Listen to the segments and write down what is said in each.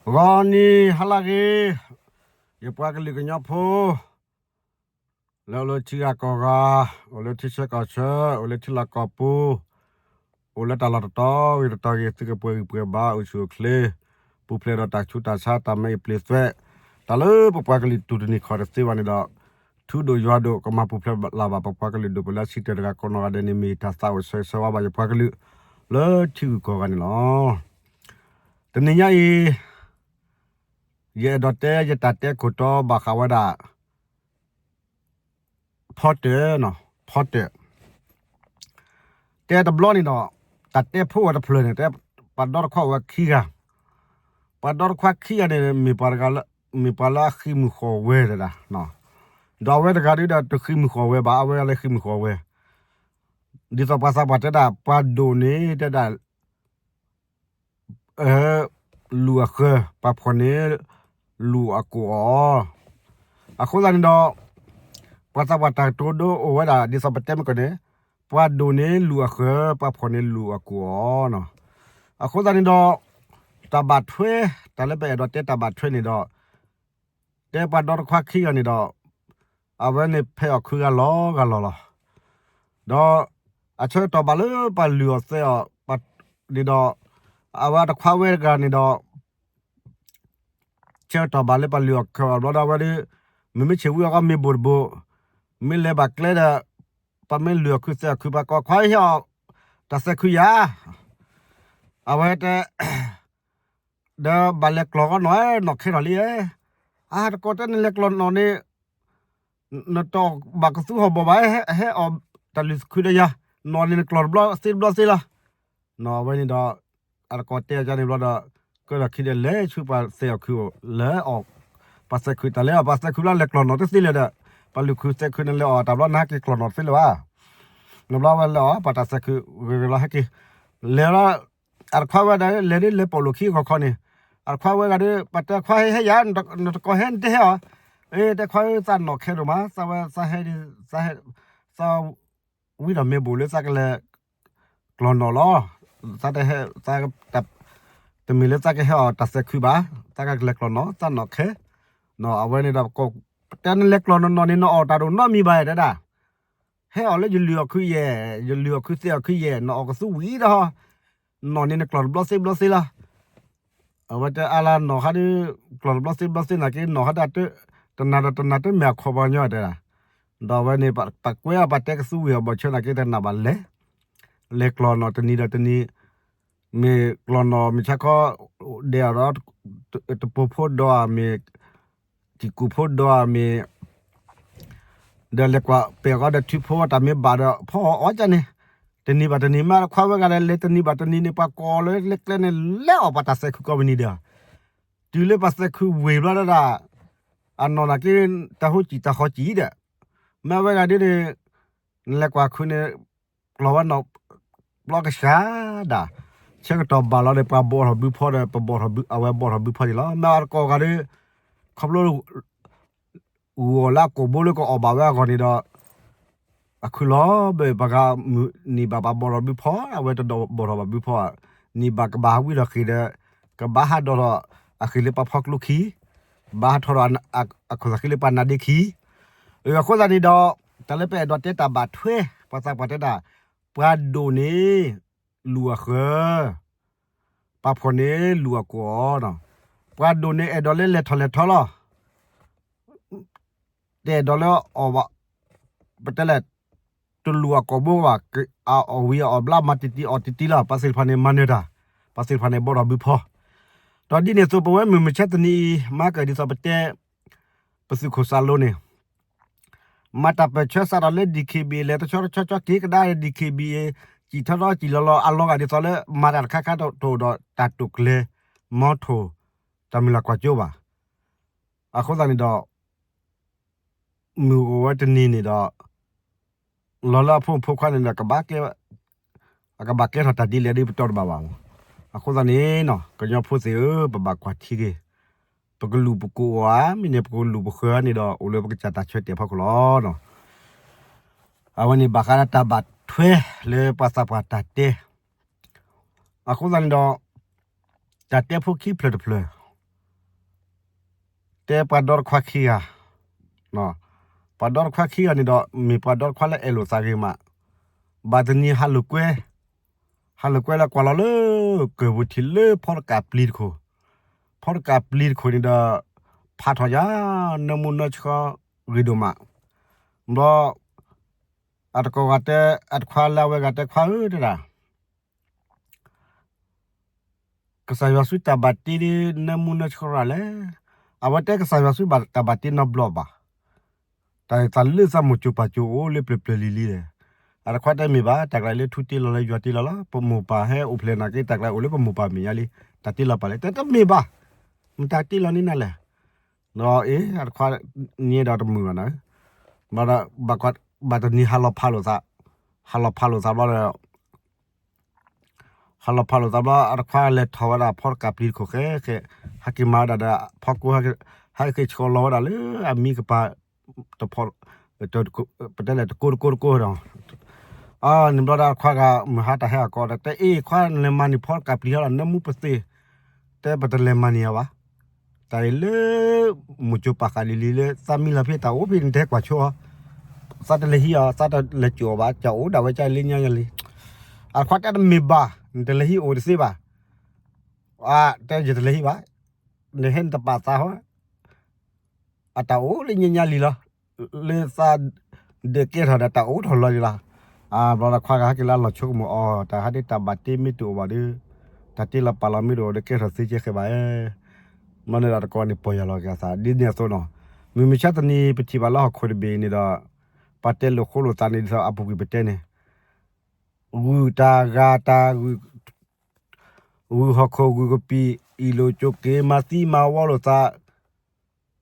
ဂီၤနံၤဟါလၢအဂ့ၤ, ယပှၤကလုာ်ကညီဖိ လၢအိၣ်လၢထံဂၤကီၢ်ဂၤ, အိၣ်လၢထံဆၢကီၢ်ဆၢ, အိၣ်လၢထံလီၢ်ကီၢ်ပူၤ, အိၣ်လၢတၢ်လီၢ်တတီၤဂ့ၤတတီၤဂ့ၤ, သုကပှဲၤဂံၢ်ပှဲၤဘါ အိၣ်ဆူၣ်အိၣ်ချ့, ပူၤဖျဲးဒီးတၢ်ဆူးတၢ်ဆါ တၢ်မဲအံၤပျ့ၤသွဲး, တၢ်လၢပပှၤကလုာ်တူၢ်တန့ၢ်ခီၣ်တသ့ဘၣ်န့ၣ်ဒီး, ထူဒိၣ်ယွၤဒိၣ် ကမၤပူၤဖျဲးလၢ်ဘၣ် ပပှၤကလုာ်ဒိၣ်ပလၢအဆံတၢၢ်တဂၤကိးနီၢ်ဂၤဒဲးန့ၣ် မ့ၢ်တၢ်သးအိၣ်ဆၢဂ့ၤဆၢဝါဘၣ်ယပှၤကလုာ် လၢထံဂုၤကီၢ်ဂၤန့ၣ်လီၤ. တနံၤညါအံၤ ယအဲၣ်ဒိးတဲယတၢ်တဲခိၣ်တီဘၣ်ဃးဝဲဒၣ် ဖီတၢၣ်, ဖီတၢၣ်, တဲတဘျီန့ၣ်ဒီး တၢ်တဲဖိဝဲတဖျၢၣ်န့ၣ် တဲပှၤဒီတခွါဝဲခံဂၤ, ပှၤဒီတခွါခံဂၤန့ၣ် မ့ၢ်ပှၤတဂၤလၢ မ့ၢ်ပှၤလၢအဃံမုၢ်ဃီၣ်ဝဲတဒၣ်, ဒီးအဝဲတဂၤဒုဒီးတဃံမုၢ်ဃီၣ်ဝဲဘၣ်, အဝဲလၢဃံမုၢ်ဃီၣ်ဝဲ, ဒ်သိးပှၤသးပှၢ်တဲဒၣ် ပှၤဒိၣ်န့ၣ်တဲဒၣ် လူၢ်အဃၢၤ, ပှၤဖှီၣ်န့ၣ် လူၢ်အကိၣ်အီၤ, အဃိသတးန့ၣ်ဒီး ပှၤသးပှၢ်တၢ်ကတိၤဒိအိၣ်ဝဲဒၣ် ဒ်သိးပတဲမ့ၢ်ကီၢ်န့ၣ်, ပှၤဒိၣ်န့ၣ်လူၢ်အဃၢၤ, ပှၤဖှီၣ်န့ၣ်လူၢ်အကိၣ်အီၤ, အဃိသတးန့ၣ်ဒီး တၢ်ဘၣ်ထွဲ, တၢ်လၢပအဲၣ်ဒိးတဲတၢ်ဘၣ်ထွဲန့ၣ်ဒီး တဲပှၤဒီတခွါခံဂၤန့ၣ်ဒီး အဝဲန့ၣ်ဖဲအီၣ်ခုဂၤလီၤဂၤလီၤလီၤ, ဒီးအဆၢကတီၢ်ဘၣ်လၢပှၤလုၢ်အီၣ်သဲအီၣ်န့ၣ်ဒီး အဝဲတခွါဝဲတဂၤန့ၣ်ဒီး ဆၢကတီၢ်ဘၣ်လၢပှၤလုၢ်အီၣ်ခၢၣ်အီၣ်ဘျီဒီး အဝဲဒီး မ့မ့ၢ်ဆ့ၣ်ဝံအီၣ်ကီၢ်မ့ၢ်ဘိၣ်တဘိၣ်, မ့ၢ်လဲၤဘၣ်ကျဲဒီး ပှၤမ့ၢ်လုၢ်အီၣ်ခုသဲအီၣ်ခု ပှၤကိးခွါဟ့ၣ်အီၤ တၢ်သဲခုယၤ, အဝဲတဲ ဒီးဘၣ်လဲၤကျီၢ်ကီၢ်နီၢ်နီၢ်ခဲထီၣ်လံ, အါတကိးတဲနလဲၤကျီၢ်နီၢ်န့ၣ် နတဘၣ်ကသူဟီၣ်ဘီၣ်ဘၣ်, ဟဲအီၣ်တၢ်လုၢ်ခုဒီးယၤ, နီၢ်န့ၣ်နကျီၢ်တဘျီသ့တဘျီသ့လီၤ, နီၢ်အဝဲန့ၣ်ဒီး အတကိးတဲအီၤန့ၣ်ဘျီဒီး ကၢဒီးခံဒီးလဲၤဆူပှၤသဲအီၣ်ခုအိၣ် လဲၤအီၣ် ပှၤသဲခုတၢ်လဲၤအီၣ် ပှၤသဲခုဘျီလဲၤကျီၢ်နီၢ်တသ့လၢၤဒီး ပှၤလုၢ်ခုသဲခုန့ၣ်လဲၤအီၣ်တၢ်ဘျီနဟဲက့ၤကျီၢ်နီၢ်တသ့လၢၤဘၣ်, နဘျီဝဲလဲၤအီၣ် ပှၤတၢ်သဲခုဂ့ၤဂ့ၤလီၤဟဲက့ၤ, လဲၤလီၤ အတခွါဝဲဒၣ်လဲၤဒ်လဲၤပိာ်လိာ်ခံဂီၤခီန့ၣ်, အတခွါဝဲဂၤဒီး ပှၤတဲခွါဟဲဟဲယၤ, နတကိးဟဲနတဟဲအီၤ, အတခွါသးနီၢ်ခဲဒိၣ်မး, သးဝဲသးဟဲဒ် သးဝံဒီးမ့ၢ်ဘိၣ်လၢသးကလဲၤ ကျီၢ်နီၢ်လီၤ, သးတဟဲ တမ့ၢ်လၢသးကဟဲအီၣ်တၢ်သဲခုဘၣ်, သးကလဲၤကျီၢ်နီၢ် သးနီၢ်ခဲ, အဝဲန့ၣ်ဒီး ပတဲနလဲၤကျီၢ်နီၢ်နီၢ်န့ၣ် နအီၣ်တၢ်ဒိၣ်နီတမံၤဘၣ်တဲဒၣ် ဟဲအီၣ်လၢယလုၢ်အီၣ်ခုယဲၢ်, ယလုၢ်အီၣ်ခုသဲအီၣ်ခုယဲၢ် နအီၣ်ကသူဝံၤဒီး နီၢ်န့ၣ်နကျီၢ်တဘျီသ့ဘျီသ့လီၤ, အဝဲတဲအါလၢနီၢ်ခါဒ် ကျီၢ်တဘျီသ့ဘျီသ့နာ်က့ နီၢ်ခါဒ် တနၤဒီးတနၤတမ့ၢ်အခီပညီတဲဒၣ်, ဒီးအဝဲန့ၣ် ပကွဲအီၤပတဲကသူဝံၤအီၤဘီၣ်ဆၢနာ်က့ တနၢ်ဘၣ်လဲၤ, လဲၤကျီၢ်နီၢ်တနံၤဒီးတနံၤ, မ့ၢ်ကျီၢ်နီၢ်မ့ၢ်ဆါခီ ဒဲးအီၤဒီး တပိၤဖိဒီဧါမ့ၢ် တံၢ်ကူၣ်ဖိဒီဧါမ့ၢ် ဒီးလဲၤကွၢ်ပဲာ်အီၤဒီးထုဖိတၢ်မ့ၢ်ဘၣ်ဒီး ဖီအီၣ်အီၤကန့ၣ်, တနံၤဘၣ်တနံၤမ့ၢ်တခွါဝဲဂၤဒီး လဲၤတနံၤဘၣ်တနံၤန့ၣ် ပှၤကိးလၢလဲၤကျဲန့ၣ် လဲၤအီၣ်ပှၤတၢ်သဲခုကိးမုၢ်နံၤဒီး, တုၤလၢပှၤသဲခုဝံၤဘျီဒီး အနီၢ်နာ်က့ တၢ်ဟိကံၣ်တၢ်ဃီကံၣ်ဒီး, မ့ၢ်ဝဲဂၤဒ်န့ၣ် နလဲၤကွၢ်ခုန့ၣ် ကျီၢ်ဝဲနီၢ် ဘျီကစၢ်ဒၣ်, ဆၢကတီၢ်ဘၣ်လီၤဒီး ပှၤဘိးထီၣ်ဘုဖီဒီး ပဘိးထီၣ်ဘု အဝဲဘိးထီၣ်ဘုဖီန့ၣ်လီၤ. မ့ၢ်အတကိးဂၤဒီး ခီဖျိ ဂီၤလၢအကိာ်ဘိလၢကအီၣ်ဘၣ်ဝဲအဂီၢ်န့ၣ်ဒီး အခုလီၤ ဘၣ်ပှၤဂၤမုၢ်နံၤဘၣ်ပှၤဘိးထီၣ်ဘုဖီ အဝဲတဒိးဘိးထီၣ်ဘၣ်ဘုဖီ, နံၤဘၣ်ကဘၣ်ဟးဝံဒီးဃ့ၢ်ဒီး ကဘၣ်ဟးဒီးထီၣ်အဃ့ၢ်လၢပှၤဖီကျိခံ, ဘၣ်ဟးထီၣ်ဒီးအခိၣ်သးဃံလၢပှၤနါဒ့ခံ, အဃိသတးန့ၣ်ဒီး တၢ်လၢပအဲၣ်ဒိးတဲတၢ်ဘၣ်ထွဲ ပှၤသးပှၢ်တဲဒၣ် ပှၤဒိၣ်န့ၣ် လူၢ်အဃၢၤ ပှၤဖှီၣ်န့ၣ်လူၢ်အကိာ်အီၤ, ပှၤဒိၣ်န့ၣ်အဲၣ်ဒိးလၢလဲၤထီၣ်လဲၤထီလီၤ. တအဲၣ်ဒိးလၢအီၣ်ဘၣ်, ပတဲလဲၣ်, တလူၢ်အကိာ်ဘိဘၣ်, အီၣ်ဝံၤအီၣ်ဘျါမၤတံၢ်တံၢ်အီၣ်တံၢ်တံၢ်လီၤ. ပှၤသ့ၣ်တဖၣ်န့ၣ်မၤနၢၤတၢ်, ပှၤသ့ၣ်တဖၣ်န့ၣ်ဘိးထီၣ်ဘုဖီ, ဒီးဒ်န့ၣ်အသိး ပဝဲမုၢ်မဆါတနံၤအံၤ မၤကဒ်သိးပတဲ ပသုးခိၣ်စးလိန့ၣ် မၤတၢ်ပၢၢ်ဆၢစးထီၣ်လၢ DKBA လဲၤတဆီတဆီက့ၤကဒါ DKBA စံၣ်ထီၣ်ထီၣ်စံၣ်လီၤလီၤအလီၤဂာ်ဒ်သိးလၢ မၤတၢ်တခါခါတအိၣ်ဒီးတၢ်တိာ်ကျဲၤ မီထိၣ် တၢ်မုၢ်လၢ်ကွၢ်စိဘၣ်. အဃိသတးန့ၣ်ဒီး မုၢ်အိၣ်ဝဲတနံၤန့ၣ်ဒီး လီၤလၢအဖိမုၣ်ဖိခွါန့ၣ်ဒီး ကဘၣ်ကဲ အကဘၣ်ကဲထီၣ်တၢ်ဒ်လဲၣ်ဒ်ပတီၢ်တဘၣ်ဘၣ်မး. အဃိသတးန့ၣ် ကညီဖိသ့ၣ်ဧၢ, ပဘၣ်ကွၢ်ထံဂ့ၤ, ပကလူၢ်ပကိာ်ဧါ, မ့ၢ်န့ၣ် ပကလူၢ်ပဃၢၤန့ၣ်ဒီး အိၣ်လၢပကစၢ်တၢ်ဆၢတဲာ်ဖီခိၣ်လီၤ. အဝဲန့ၣ်ဘၣ်ဃးဒီးတၢ်ဘၣ်ထွဲလၢပှၤသးပှၢ်တၢ်တဲ အဃိသတးန့ၣ်ဒီး တၢ်တဲဖိခံဖျၢၣ်တဖျၢၣ်, တဲပှၤဒီတခွါခံဂၤ, ပှၤဒီတခွါခံဂၤန့ၣ်ဒီး မ့ၢ်ပှၤဒီတခွါလၢအဲၣ်လိာ်သးဂ့ၤမး, ဘၣ်တနံၤဟးလိာ်ကွဲ, ဟးလိာ်ကွဲလၢကွၢ်လီၤလၢကၢၢ်ပူၤထံးလၢဖီတကးပျံၤတခိၣ်, ဖီတကးပျံၤတခိၣ်န့ၣ်ဒီး ဖးထီၣ်ညါ နၢမူနၢဆှီဂ့ၤဒိၣ်မး, ဘျီ အတကိးဂၤတဲ, အတခွါလၢအဝဲဂၤတဲခွါဧၢ တဲဒၣ် ကစၢ်ယွၤဆူတၢ်ဘၣ်တ့ဒ်နၢမူနၢဆှီရၤလဲၣ်. အဝဲတဲကစၢ်ယွၤဆူတၢ်ဘၣ်တ့နီတဘျီဘၣ်. တၢ်သးလၢသးမိၢ်ကၠိၤပၢ်ကၠိၤအိၣ်လၢပျၢၤပျၢၤလံၤလံၤလဲၣ်. အတခွါတဲမ့ၢ်ဘၣ်, တၢ်ကျါလၢထူတ့လီၤလၢယွၤတ့လီၤလီၤ. ပမိၢ်ပၢ်ဟဲအိၣ်ဖျဲၣ်နာ်က့ တၢ်ကျါအိၣ်လၢပမိၢ်ပၢ်မဲာ်ညါလံ. တၢ်တ့လီၤပာ်လဲၣ်, တဲတမ့ၢ်ဘၣ်, မတၤတ့လီၤန့ၢ်နၤလဲၣ်. ဒီးအ့ အတခွါ န့ၣ်ဒီးတမုာ်ဘၣ်နၤ, ဘၣ်ဒီး ဘၣ်တနံၤဟးလီၤဖးလိာ်သး, ဟးလီၤဖးလိာ်သးဘျီဒီး ဟးလီၤဖးလိာ်သးဘျီ အတခွါလဲၤထီၣ်ဝဲဒၣ်ဖီတကးပျံၤတခိၣ်ဃဲဃဲ, ဟဲက့ၤမၤဝဲဒၣ်ဒီး ဖီကိ, ဟဲက့ၤဆှီလီၤဝဲဒၣ်လၢအမံကပၤတဖီ, ပတဲလဲၣ်တကိတကိတကိဒီး, န့ၣ်ဘျီဒီးအတခွါဂၤ မုၢ်ဟါတၢ်ဟဲအကိးဒီး တဲအ့ ခွါ နလဲၤမၤန့ၢ်ဖီတကးပျံၤဟဲလီၤ နၢမူပသ့, တဲပတလဲၤမၤန့ၢ်အီၤဘၣ်. တၢ်အံၤလၢ မိၢ်ကၠိၤပၢ်ဃာ်လံၤလံၤလၢ သးမံလီၤဖဲတၢ်အိၣ်ဖဲန့ၣ် နတဟဲကွၢ်ဆိအီၤ, သးတလဲၤဟံးအီၤ သးတလဲၤစၢၤအီၤဘၣ်, ကအိၣ်ဒၣ်ဝဲကလၢညါညါလံ. အတခွါတဲတမ့ၢ်ဘၣ်, နတလဲၤဟံးအိၣ်တသ့ဘၣ်. အတဲယတလဲၤဟံးဘၣ်, နဟဲနတပာ်သးဟီ, အတၢ်အိၣ်လၢညါညါလံလီၤ. လၢသးဒုးကဲထီၣ်ဒီးတၢ်အိၣ်ထီၣ်လီၤလံလီၤ. ဘျီဒီးခွါဂၤဟဲက့ၤလၢလီၤဆိကမိၣ်အီၤ တၢ်ဟးဒ်တၢ်ဘၣ်တ့မ့ၢ်တအိၣ်ဘၣ်ဒီး တၢ်တ့လီၤပာ်လီၤမ့ၢ်တအိၣ်ဒီးကဲထီၣ်သ့ကဲဃဲဘၣ်ဧါ. မ့ၢ်န့ၣ်ဒီးတကိးန့ၣ်ပီၢ်ယၢ်လီၤက့ၤအသး ဒ်န့ၣ်အသိးနီၤ. မုၢ်မဆါတနံၤပထံၣ်ဘၣ်လၢဟီၣ်ခိၣ်တဘ့ၣ်အံၤန့ၣ်ဒီး ပှၤတဲလိာ်ဃိလိာ်သးန့ၣ် ဒ်သိးအပူၤကွံာ်ပတဲန့ၣ် ဂုၢ်တၢ်ဂၤတၢ်ဂုၢ် ဂုၢ်ဟီၣ်ခိၣ်ဂုၢ်ကပံာ် အ့ၣ်လိာ်ကၠိက့ၤ မၤသံမၤဝီလိာ်သး,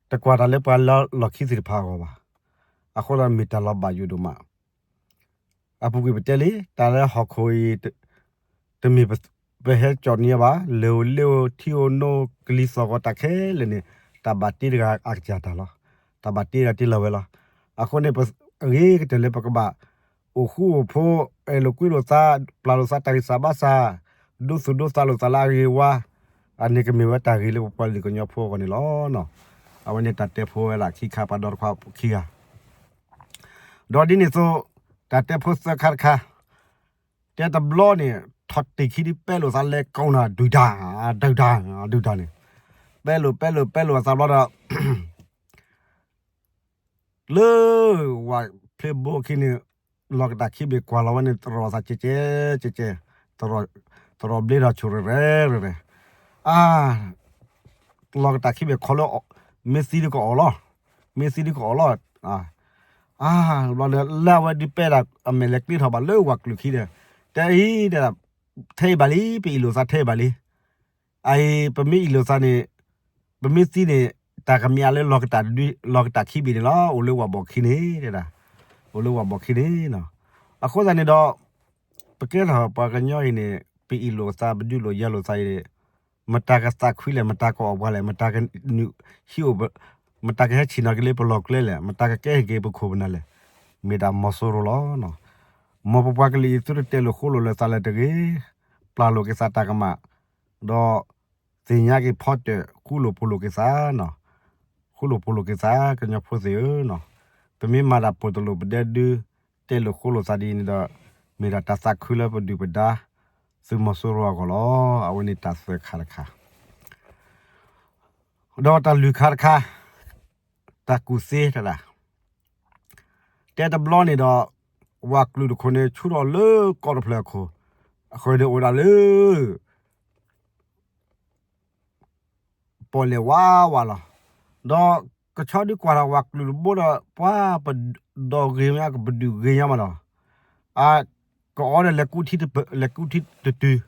တကွၢ်တၢ်လၢပှၤလၢလီၢ်ခံသ့ၣ်တဖၣ်အဂီၢ်ဘၣ်. အဃိသတးမ့ၢ်တၢ်လီၤဘၣ်ယိၣ်ဒိၣ်မး. အပူၤကွံာ်ပတဲလံ တၢ်လၢဟီၣ်ခိၣ်အံၤ တမ့ၢ်ပဟဲကၠီၣ်န့ၢ်ဘၣ်, လၢၢ်ဧိၤလ့ဧိၤ ထံဧိၤနိဧိၤ ကလံၤသီၣ်ဂီၤတၢ်ခဲလၢာ်န့ၣ် တၢ်ဘၣ်တ့တဂၤအကစၢ်တၢ်လီၤ. တၢ်ဘၣ်တ့တဂၤတ့လီၤဝဲလီၤ. အဃိန့ၣ် အဂ့ၤကတၢၢ်လၢပကဘၣ် အိၣ်ဃူအိၣ်ဖိး အဲၣ်လိာ်ကွံလိာ်သး ပျၢ်လိာ်သးတၢ်ဂံၢ်စၢ်ဘါစၢ် ဒိသူၣ်ဒိသးလိာ်သးလၢအဂ့ၤအဝါ, အန့ၣ်ကမ့ၢ်ဝဲတၢ်ဂ့ၤလၢပပှၤလၢကညီဖိအဂီၢ်န့ၣ်လီၤ. အဝဲန့ၣ်တၢ်တဲဖိဝဲဒၣ်ခံခါ ပှၤဒီတခွါခံဂၤ ဒီးဒ်န့ၣ်အသိး တၢ်တဲဖိသၢခါတခါ, တဲတဘျီန့ၣ် ထီၣ်တ့ၢ်ခံဒ်ပဲလိာ်သးလဲၤကိးနၤ ဒုၣ်ဒါ ဒုၣ်ဒါ ဒုၣ်ဒါန့ၣ်, ပဲလိာ် ပဲလိာ် ပဲလိာ်အသးဘျီဒီး လၢဝၤဖျ့ဘိခံန့ၣ် လီၤကတၢ်ခံဘ့ၣ်ကွၢ်လီၤဝဲန့ၣ် တရီၣ်သးကဲကဲ ကဲကဲ, တရီၣ်ဘျ့ထီၣ်ဆိၣ်ရဲၣ်ရဲၣ်, အါ လီၤကတၢ်ခံဘ့ၣ်ခီလၢ မ့ၢ်သံဒုးကအီၣ်လီၤ, မ့ၢ်သံဒုးကအီၣ်လီၤ, အါ ဘျီဒီး လၢအဝဲဒုးပဲဒၣ် အမဲာ်လဲၤကျ့ထီၣ်ဘၣ်လၢဝၤကျုာ်ခံဒီး တဲအံၤဒီး ထဲအံၤဘၣ်လံ ပအ့ၣ်လိာ်သးထဲအံၤဘၣ်လံ အအံၤ ပမ့ၢ်အ့ၣ်လိာ်သးန့ၣ် ပမ့ၢ်သံန့ၣ် တၢ်ကမၣ်လၢလီၤကတၢ်တဒု လီၤကတၢ်ခံဘ့ၣ်န့ၣ်လီၤ အိၣ်လၢဝၤဘီၣ်ခံန့ၣ် တဲဒၣ်, အိၣ်လၢဝၤဘီၣ်ခံန့ၣ်နီၤ. အဃိသတးန့ၣ်ဒီး ပကဲထီၣ်ပှၤကညီအံၤန့ၣ် ပအ့ၣ်လိာ်သး ပဒုးလိာ်ယၤလိာ်သးအံၤန့ၣ် မတၤကသးခုလဲၣ် မတၤကအီၣ်ပှၤလဲၣ် မတၤကနုာ်ဟံးအိၣ် မတၤကဟဲဆ့ၣ်နီၤက့ၤလၢပလီၢ်ကျဲလဲၣ် မတၤကကဲက့ၤပခိၣ်ပနၢ်လဲၣ် မ့ၢ်ဒၣ်မီၤစိရိၤလီၤ. မ်ပပှၤကလုာ်အံၤသုတတဲလိာ်ဃိလိာ်လိာ်သးလၢၤတဂ့ၤ, ပျၢ်လိာ်က့ၤသးတၢ်ကမၣ်, ဒီးသ့ၣ်ညါက့ၤဖီတၢၣ် ဃူလိာ်ဖိးလိာ်က့ၤသး, ဃူလိာ်ဖိးလိာ်က့ၤသး ကညီဖိသ့ၣ်ဧၢ, ပမ့ၢ်မၤတၢ်ပိာ်တလိာ်ပဒဲဒု တဲလိာ်ဃိလိာ်သးဒ်အံၤန့ၣ်ဒီး မ့ၢ်ဒၣ်တၢ်သးခုလၢပဒုၣ်ပဒါ သုးမီၤစိရိၤအဂီၢ်လီၤ. အဝဲန့ၣ်တၢ်သၢခါတခါ ဒီးတၢ်လွံၢ်ခါတခါ တၢ်ကူၣ်သ့တဒၣ်, တဲတဘျီန့ၣ်ဒီး ဝၤကျုာ်တခိၣ်န့ၣ် ဆူၣ်ထီၣ်လၢကီၢ်တဖျၢၣ်အခိၣ်, အဃိန့ၣ်အိၣ်ဒၣ်လၢ ပီၣ်လဲၣ်ဝးဝးလီၤ. ဒီးကဆီဒုးကွၢ်ထီၣ်ဝၤကျုာ်တဘိဒီး ပှၤပဒီးဂ့ၤညါ ပဒုးဂ့ၤညါမးလီၤ. အကအီဒီး လဲၤကူထံတတုၤ,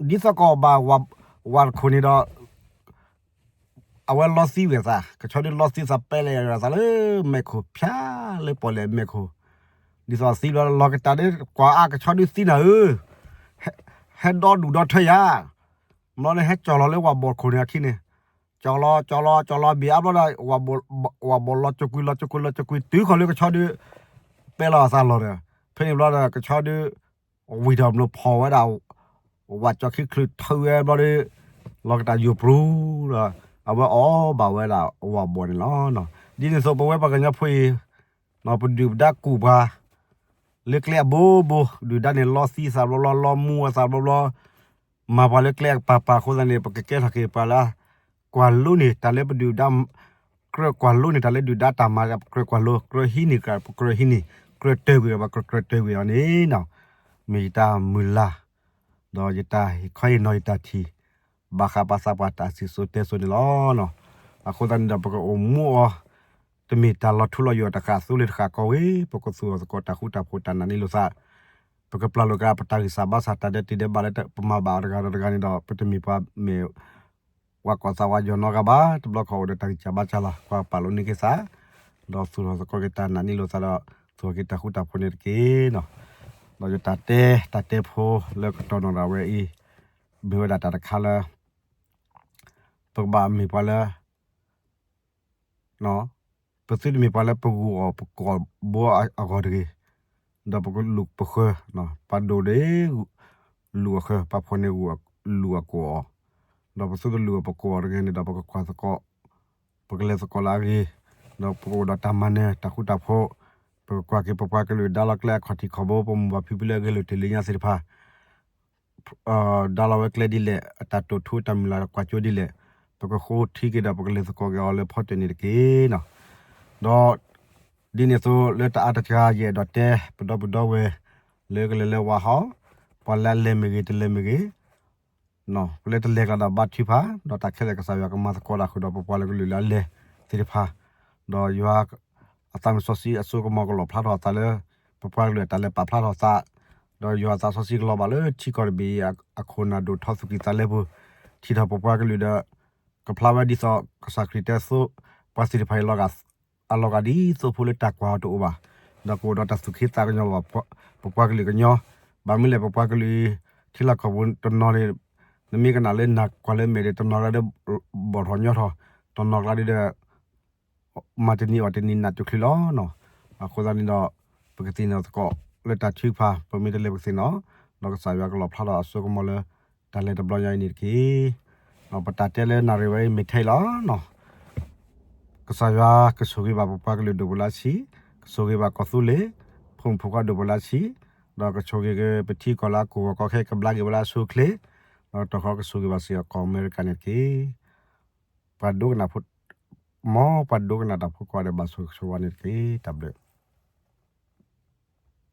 ဒီးဒ်သိးကအီၣ်ဘၣ်ဝၤတခိၣ်န့ၣ်ဒီး အဝဲလီသံဝဲသး, ကဆီဒုးလီသံသး ပဲလဲၣ်သးလၢမဲာ်ခိၣ် ဖျါလၢပီၣ်လဲၣ်မဲာ်ခိၣ်, ဒ်သိးသံဘျီလီၤကတၢ်ဒီး ကွၢ်အါကဆီဒုးသံနၤဧၢ, ဟဲဒီဒူၣ်ဒီထၢယၤ, ဘျီဒီးဟဲကၠီၣ်လီၤလၢဝၤဘီၣ်ခိၣ်န့ၣ်အခံန့ၣ်, ကၠီၣ်လီၤ ကၠီၣ်လီၤ ကၠီၣ်လီၤဘ့ၣ်အါဘျီဒီး ဝၤဘီၣ်လီၤကၠိကွံာ် လီၤကၠိကွံာ် လီၤကၠိကွံာ် တုၤခီၣ်လၢကဆီဒုး ပဲလီၤအသးလီၤဒီး ဖဲန့ၣ်ဘျီဒီး ကဆီဒုး ဝံၢ်ထီၣ်ဘျီဖီၣ်ဝဲဒၣ် ဝၤကၠီခံချုးထၢဝဲဘျီဒီး လီၤကတၢ်ယိာ်ပြူၤဒီး အဝဲအီၣ်ဘၣ်ဝဲဒၣ်ဝးဘီန့ၣ်လီၤ. ဒ်န့ၣ်အသိး ပဝဲပှၤကညီဖိအံၤ ပဒုၣ်ပဒါကူၣ်ပှၤ လၢကျဲအဘိဘိ ဒုၣ်ဒါန့ၣ် လီသံသးဘျီဘျီ လီမူအသးဘျီဘျီ မၤပှၤလၢကျဲအပၤပၤအဃိသတးန့ၣ် ပကကဲထီၣ်က့ၤပှၤလၢ ကွၢ်လိန့ၢ်တၢ်လၢပဒုၣ်ဒါ ကြၢးကွၢ်လိန့ၢ်တၢ်လၢဒုၣ်ဒါတၢ်မၤ ကြၢးကွၢ်လိ ကြၢးဟံးန့ၢ် ကြၢးဟံးန့ၢ် ကြၢးတၢၢ်ကွံာ် ပကြၢးတၢၢ်ကွံာ်အီၤန့ၣ် မ့ၢ်ယတၢ်မုၢ်လၢ် ဒီးယတၢ်ဟ့ၣ်ခီဟ့ၣ်နီၤယတၢ်ထံၣ် ဘၣ်ဃးပာ်သးပှၢ်တၢ်စံၣ်စိၤတဲစိၤန့ၣ်လီၤ. အဃိသတးန့ၣ်ဒီး ပကအိၣ်မူအီၤ တမ့ၢ်တၢ်လီၤထူလီၤယိာ်တဃၣ်အသိးလၢတဃၣ်ကီဝ့ၢ် ပကသူၣ်ထီၣ်သကိးတၢ်ဃူတၢ်ဖိး တၢ်နာ်န့ၢ်လိာ်သး ပကပျၢ်လိာ်က့ၤပတၢ်ဂံၢ်စၢ်ဘါစၢ် တၢ်ဒဲးတံၢ်ဒဲးဘးလၢပမၤဘၣ်အီၤတဂၤဒီးတဂၤန့ၣ်ဒီး ပတမ့ၢ်ပှၤမ့ၢ် ဝးကိးသးဝးယီၤနီတဂၤဘၣ်. တဘျီခီအိၣ်ဒီးတၢ်ဂံၢ်စၢ်ဘါစၢ်လီၤ. ကွၢ်ပာ်လိာ်န့ၢ်က့ၤသး ဒီးသူၣ်ထီၣ်သကိးက့ၤတၢ်နာ်န့ၢ်လိာ်သးဒီး သူၣ်ထီၣ်က့ၤတၢ်ဃူတၢ်ဖိးန့ၣ်တက့ၢ်. ဒီးယတၢ်တဲ တၢ်တဲဖိလၢကတီၢ်နီၣ်ဒၣ်ဝဲအံၤ မ့ၢ်ဝဲဒၣ်တၢ်တခါလၢ ပကဘၣ်မ့ၢ်ပှၤလၢ ပသုတမ့ၢ်ပှၤလၢပဂုာ်အီၣ်ပကိးဘိအဂီၢ်တဂ့ၤ, ဒီးပကလူၤပဃၢၤ, ပှၤဒိၣ်ဒီး လူၤအဃၢၤ, ပှၤဖှီၣ်န့ၢ်ဂုာ်လူၤအကိးအီၣ်, ဒီးပသုတလူၤအီၣ်ပကိးအီၣ်တဂ့ၤန့ၣ်ဒီး ပကကွၢ်သကိး, ပကလဲၤသကိးလၢအဂ့ၤ, ဒီးပကအိၣ်ဒီးတၢ်မၤနၢၤတၢ်ဃူတၢ်ဖိး, ပကကွၢ်က့ၤပပှၤကလုာ်ဒါလီၤကျဲအခီၣ်ထံးခီၣ်ဘိ ပမိၢ်ပၢ်ဖံဖုလၢအဂဲၤလိာ်တ့ၢ်လၢညါသ့ၣ်တဖၣ် ဒါလီၤဝဲကျဲဒ်လဲၣ်, အတၢ်တိာ်ထူတၢ်မုၢ်လၢ်ကွၢ်စိဒ်လဲၣ်, ပကဃိထံက့ၤဒီး ပကလဲၤသကိးက့ၤအီၤလၢဖီတၢၣ်န့ၣ်တက့ၢ်. ဒီးဒ်န့ၣ်အသိးလၢတအါတကၤ ယအဲၣ်ဒိးတဲ ပဒီပုၢ်ဒီဝဲၢ် လၢကလဲၤလၢဝးဟီ, ပှၤလၢအလဲၤမ့ၢ်ဂ့ၤ တလဲၤမ့ၢ်ဂ့ၤ ပလဲၤတလဲၤကျါဒီးဘါထုကဖၣ်, ဒီးတၢ်ခဲလၢာ်ကစၢ်ယွၤကမၤသကိးတၢ်ဃုာ်ဒီးပပှၤကလုာ်လၢအလဲၤသ့ၣ်တဖၣ်, ဒီးယွၤအသးမုၢ်စီဆှံအစိကမီၤကလီၣ်ဖျါထီၣ်အသးလၢ ပပှၤကလုာ်အတၢ်လဲၤပာ်ဖျါထီၣ်သး, ဒီးယွၤအသးစီဆှံကလီၤဘၣ်လၢထံကီၢ်တဘ့ၣ်အံၤအခိၣ်နၢ်ဒိၣ်ထီသူၣ်ကံၢ်သးလဲပူၤ, ထံၣ်ထီၣ်ပပှၤကလုာ်ဒီး ကဖျါဝဲဒ်သိးကစၢ်ခရံာ်တဲအသိး, ပှၤသ့ၣ်တဖၣ်အံၤ အလီၤဂာ်ဒ်သိးဖိလၢတၢ်ကွၢ်အီၤတအိၣ်ဘၣ်, ဒီးကအိၣ်ဒီးတၢ်သူၣ်က့သးကညီၤဘၣ် ပပှၤကလုာ်ကညီ, ဘၣ်မနုၤလဲၣ်ပပှၤကလုာ်အံၤ ထံလီၢ်ကီၢ်ပူၤတနီၤန့ၣ် နမ့ၢ်ကနၣ်လၢနၢ်ကွၢ်လၢမဲာ်ဒီး တနီၤကျါဒီး ဘီၣ်ထီၣ်ညီထီၣ်, တနီၤကျါဒီး မၤတနံၤအီၣ်တနံၤနးတုၤချုးလီၤ. အဃိသတးန့ၣ်ဒီး ပကသ့ၣ်နီၣ်သကိးလၢတၢ်ထုကဖၣ်, ပမ့ၢ်တလဲၤပကသ့ၣ်နီၣ်, ဒီးကစၢ်ယွၤကလီၣ်ဖျါထီၣ်အစိကမီၤလၢ တၢ်လဲၤတဘျီညါအံၤန့ၣ်တက့ၢ်. ပတၢ်တဲလၢနၣ်ရံၣ်ဝဲအံၤမ့ၢ်ထဲအံၤလီၤ. ကစၢ်ယွၤကဆိၣ်ဂ့ၤဘၣ်ပပှၤကလုာ်ဒိၣ်ပှၤလၢအဆံး, ကဆိၣ်ဂ့ၤဘၣ်ကီၢ်သူလ့ၤ ဖိမုၣ်ဖိခွါဒိၣ်ပှၤလၢအဆံး, ဒီးကဆိၣ်ဂ့ၤက့ၤပထံကီၢ်လၢအကိၢ်ဂီၤကီခဲ ကဘျါက့ၤဝဲလၢအဆိအချ့, ဒီးတခီကဆိၣ်ဂ့ၤဘၣ်စ့ၢ်ကီးကီၢ်အမဲရကၤန့ၣ်တက့ၢ်. ပှၤဒိကနၣ်ဖိ, မ်ပှၤဒိကနၣ်တၢ်ဖိကိးဂၤဒဲး ဘၣ်ဆိၣ်ဂ့ၤဆိၣ်ဝါန့ၣ်တက့ၢ်. တၢ်ဘျုး